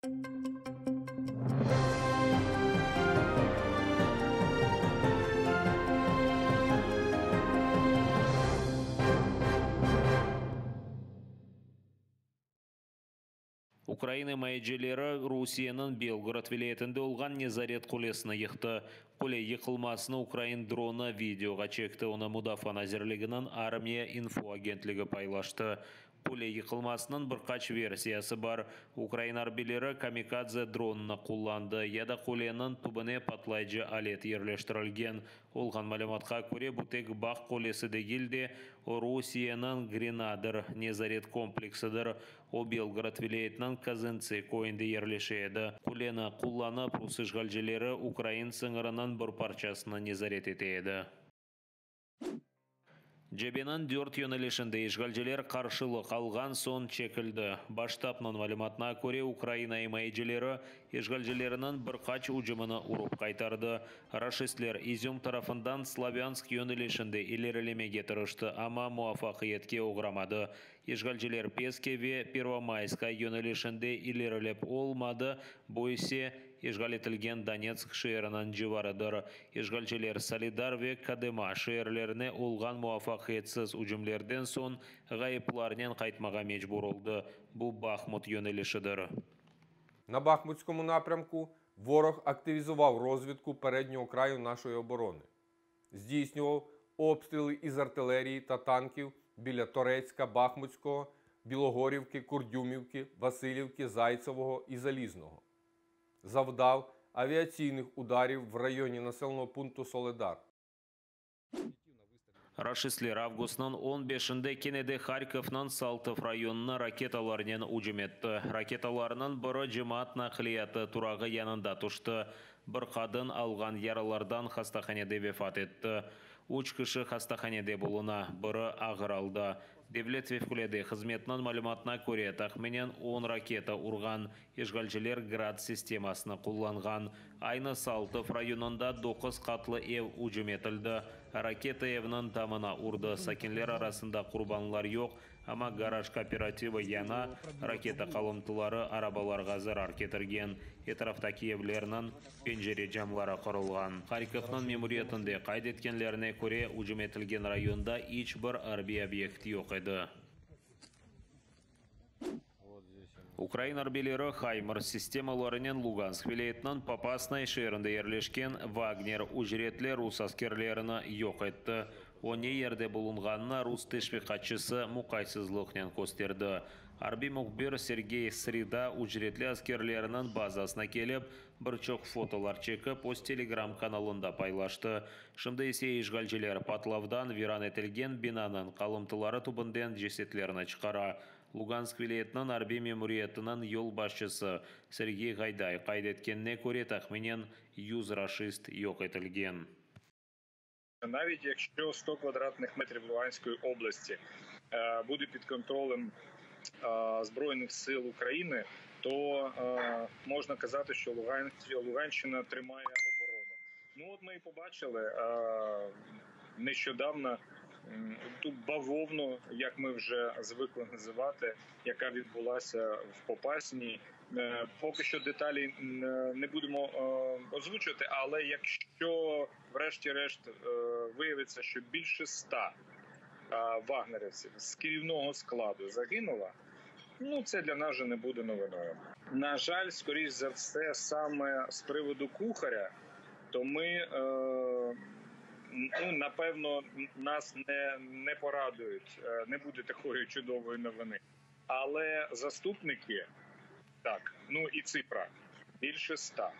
Ukrain imayecileri Rusiyeniñ Belgorod vilâyetinde olğan nezaret qulesini yıqtı. Qule yıqılmasını ukrain dronı videoğa çekti, onı Mudafaa nazirliginiñ Armiya info agentligi paylaştı. Qule yıqılmasınıñ bir qaç versiyası bar, ukrain arbiyleri kamikadze dronını qullandı ya da quleniñ tübüne patlayıcı alet yerleştirilgen. Olğan malümatqa köre, bu tek bağ qulesi degil de, o Rusiyeniñ Grenader nezaret kompleksidir. O, Belgorod vilâyetiniñ Kozıntsi köyünde yerleşe edi. Quleni qullanıp, rus işğalcileri ukrain sıñırınıñ bir parçasını nezaret ete edi. Cebeniñ dört yönelişinde işğalciler qarşılıq alğan soñ çekildi. Baş ştabnıñ malümatına köre, Ukraina imayecileri işğalcilerniñ bir qaç ücümini urıp qaytardı. Raşistler İzüm tarafından Slavânsk yönelişinde ilerilemege tırıştı, amma muvafaqiyetke oğramadı. İşğalciler Peske ve Pervomayska yönelişinde ilerilep olmadı, bu ise işğal etilgen Donetsk şeeriniñ civarıdır. İşğalciler Soledar ve Kodıma şeerlerine olğan muvafaqiyetsiz ücümlerden soñ ğayıplarnen qaytmağa mecbur oldı, bu Bahmut yönelişidir. На Бахмутському напрямку ворог активізував розвідку переднього краю нашої оборони. Здійснював обстріли із артилерії та танків біля Торецька, Бахмутського, Білогорівки, Курдюмівки, Васильівки, Зайцевого і Залізного. Завдав авіаційних ударів в районі населеного пункту Соледар. Raşistler avgustnıñ on beşinde kene de Harkovnıñ Saltov rayonına raketalarnen ücüm etti. Raketalarnıñ biri cemaat naqliyatı turağı yanında tüşti. Bir qadın alğan yaralardan hastahanede vefat etti. Üç kişi hastahanede buluna, biri ağır alda. Devlet fevqulâde hızmetiniñ malümatına köre, tahminen on raketa urğan, işğalciler Grad sistemasını qullanğan. Aynı Saltov rayonında doquz qatlı ev ücüm etildi. Raketa evniñ damına urdı. Sakinler arasında qurbanlar yoq, amma garaj kooperativi yana, raketa qalımtıları arabalarğa zarar ketirgen, etraftaki evlerniñ pencere camları qırılğan. Harkovnıñ memuriyetinde qayd etkenlerine köre, ücüm etilgen rayonda iç bir arbiy obyekt yoq edi. Ukrain arbiyleri Haymars sistemalarınen Lugansk vilâyetiniñ Popasnaya şeerinde yerleşken Vagner ücretli rus askerlerini yoq etti. O ne yerde bulunğanını rus teşviqatçısı muqaysızlıqnen kösterdi. Arbiy mühbir Sergey Sreda ücretli askerleriniñ bazasına kelip, bir çoq fotolar çekip, öz Telegram kanalında paylaştı. Şimdi ise işğalciler patlavdan viran etilgen binanıñ qalımtıları tübünden cesetlerni çıqara. Lugansk vilâyetiniñ arbiy memuriyetiniñ yolbaşçısı Sergey Gayday qayd etkenine köre, tahminen yüz raşist yoq etilgen. Навіть якщо 100 квадратних метрів Луганської області буде під контролем Збройних сил України, то можна казати, що Луганщина тримає оборону. Ну от ми і побачили нещодавно ту бавовну, як ми вже звикли називати, яка відбулася в Попасній. Поки що деталі не будемо озвучувати, але якщо врешті-решт виявиться, що більше 100 вагнерівців з керівного складу загинуло, ну це для нас вже не буде новиною. На жаль, скоріш за все, саме з приводу кухаря, то ми, ну, напевно, нас не порадують, не буде такої чудової новини. Але заступники, так, ну і цифра, більше 100.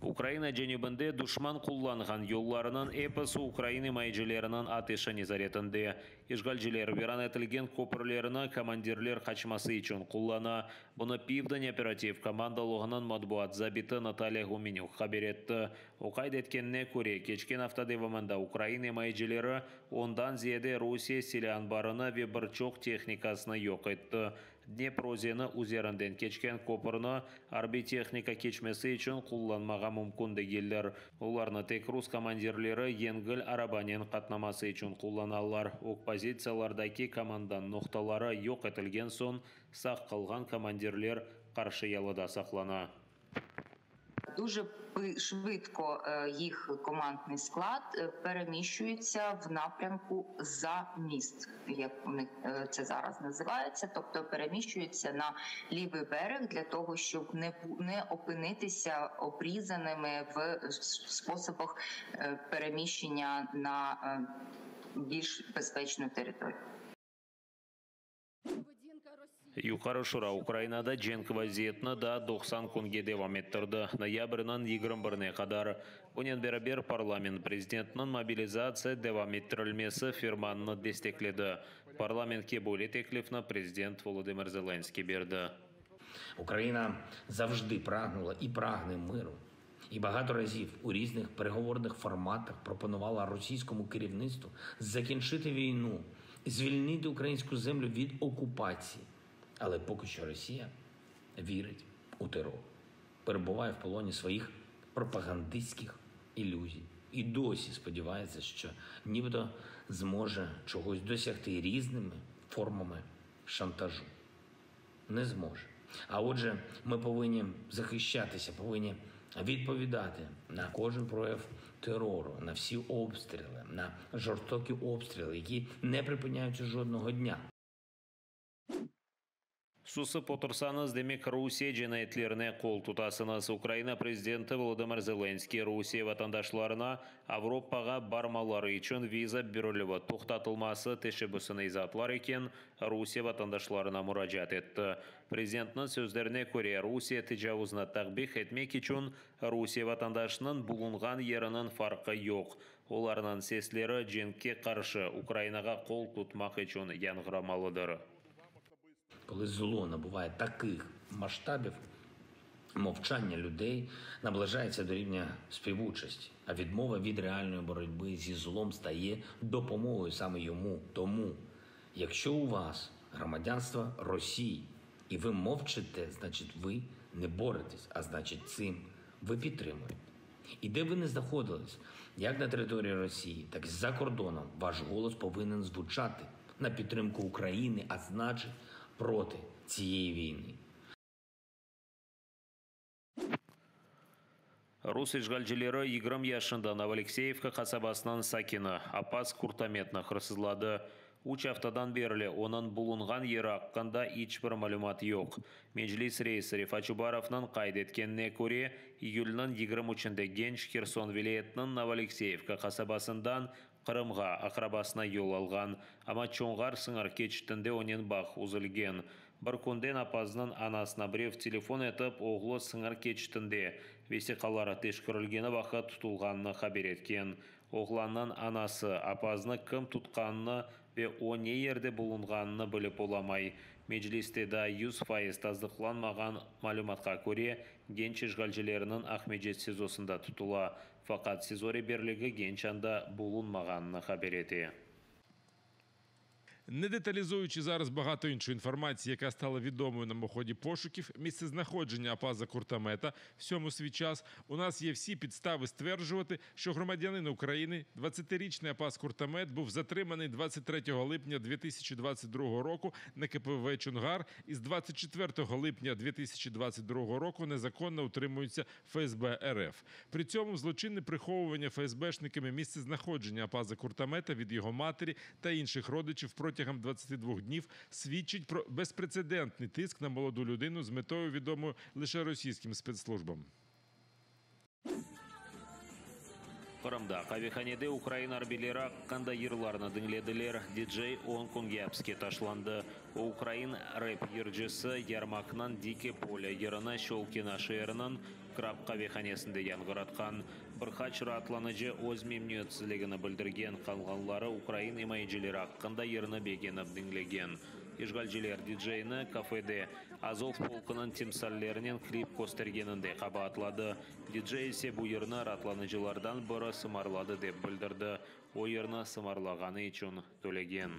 Ukraina cenübinde duşman qullanğan yollarnıñ episi ukrain imayecileriniñ ateşi nezaretinde. İşğalciler viran etilgen köpürlerni komandirler qaçması içün qullana. Bunı Pivden operativ komandalığınıñ matbuat zabiti Natalya Gumenük haber etti. O qayd etkenine köre, keçken afta devamında ukrain imayecileri. Ondan ziyade Rusiye silâ anbarını ve bir çoq tehnikasını yoq etti. Dnepr özeni üzerinden keçken köpürni arbiy tehnika keçmesi içün qullanmağa mümkün degildir. Olarnı tek rus komandirleri yengil arabanen qatnaması içün qullanalar. Ög pozitsiyalardaki komandan noqtaları yoq etilgen soñ sağ qalğan komandirler qarşı yalıda saqlana. Дуже швидко їх командний склад переміщується в напрямку за міст, як у них це зараз називається, тобто переміщується на лівий берег для того, щоб не опинитися обрізаними в способах переміщення на більш безпечну територію. Yuqarı Şura Ukrainada cenk vaziyetini daa 90 künge devam ettirdi, noyabrniñ 21-ne qadar. Bunen beraber parlament prezidentniñ mobilizatsiya devam ettirilmesi fermanını destekledi. Parlamentke böyle teklifni prezident Volodımır Zelenskıy berdi. Україна завжди прагнула і прагне миру. І багато разів у різних переговорних форматах пропонувала російському керівництву закінчити війну, звільнити українську землю від окупації. Але поки що Росія вірить у терор, перебуває в полоні своїх пропагандистських ілюзій і досі сподівається, що нібито зможе чогось досягти різними формами шантажу. Не зможе. А отже, ми повинні захищатися, повинні відповідати на кожен прояв терору, на всі обстріли, на жорстокі обстріли, які не припиняються жодного дня. Susıp otursañız, demek Rusiye cinayetlerine qol tutasıñız. Ukraina prezidenti Volodımır Zelenskıy Rusiye vatandaşlarına Avropağa barmaları içün viza berilüvi toqtatılması teşebbüsini izaatlar eken, Rusiye vatandaşlarına muracaat etti. Prezidentniñ sözlerine köre, Rusiye tecavuzını takbih etmek içün Rusiye vatandaşınıñ bulunğan yeriniñ farqı yoq. Olarnıñ sesleri cenkke qarşı Ukrainağa qol tutmaq içün yañğıramalıdır. Коли зло набуває таких масштабів, мовчання людей наближається до рівня співучасті, а відмова від реальної боротьби зі злом стає допомогою саме йому. Тому, якщо у вас громадянство Росії і ви мовчите, значить ви не боретесь, а значить цим ви підтримуєте. І де б ви не знаходились, як на території Росії, так і за кордоном, ваш голос повинен звучати на підтримку України, а значить проти цієї війни. Rus işğalcileri 20 yaşında Novoalekseyevka qasabasınıñ sakini Appaz Kurtametni hırsızladı. Üç aftadan berli onıñ bulunğan yeri aqqında iç bir malümat yoq. Meclis reisi Refat Çubarovnıñ qayd etkenine köre, iyülniñ 23-nde genç Herson vilâyetiniñ Novoalekseyevka qasabasından Qırımğa aqrabasına yol alğan, amma Çonğar sıñır keçitinde onen bağ üzülgen. Bir künden Appaznıñ anasına birev telefon etip, oğlu sıñır keçitinde vesiqaları teşkerilgeni vaqıt tutulğanını haber etken. Oğlannıñ anası, Appaznı kim tutqanını ve o ne yerde bulunğanını bilip olamay. Mecliste daa 100% tasdıqlanmağan malümatqa köre, genç işğalcilerniñ Aqmescit SİZOsında tutula. Faqat SİZO reberligi genç anda bulunmağanını haber ete. Не деталізуючи зараз багато іншої інформації, яка стала відомою нам у ході пошуків, місцезнаходження Апаза Куртамета всьому свій час, у нас є всі підстави стверджувати, що громадянин України, 20-річний Апаз Куртамет, був затриманий 23 липня 2022 року на КПВ Чонгар і з 24 липня 2022 року незаконно утримується ФСБ РФ. При цьому злочинне приховування ФСБшниками місцезнаходження Апаза Куртамета від його матері та інших родичів протягом 22 днів свідчить про безпрецедентний тиск на молоду людину з метою відомою лише російським спецслужбам. Qırımda qavehanede ukrain arbiyleri aqqında yırlarnı diñlediler. Dicey 10 künge apiske taşlandı. O ukrain rep yırcısı Yermaknıñ Dıke polâ yırını Şçolkino şeeriniñ Krab qavehanesinde yañğıratqan. Bir qaç raatlanıcı öz memnüniyetsizligini bildirgen, qalğanları ukrain imayecileri aqqında yırnı begenip diñlegen. İşğalciler diceyni kafede Azov polkunıñ timsallerinen klip köstergeninde qabaatladı. Dicey ise bu yırnı raatlanıcılardan biri sımarladı dep bildirdi. O yırnı sımarlağanı içün tölegen.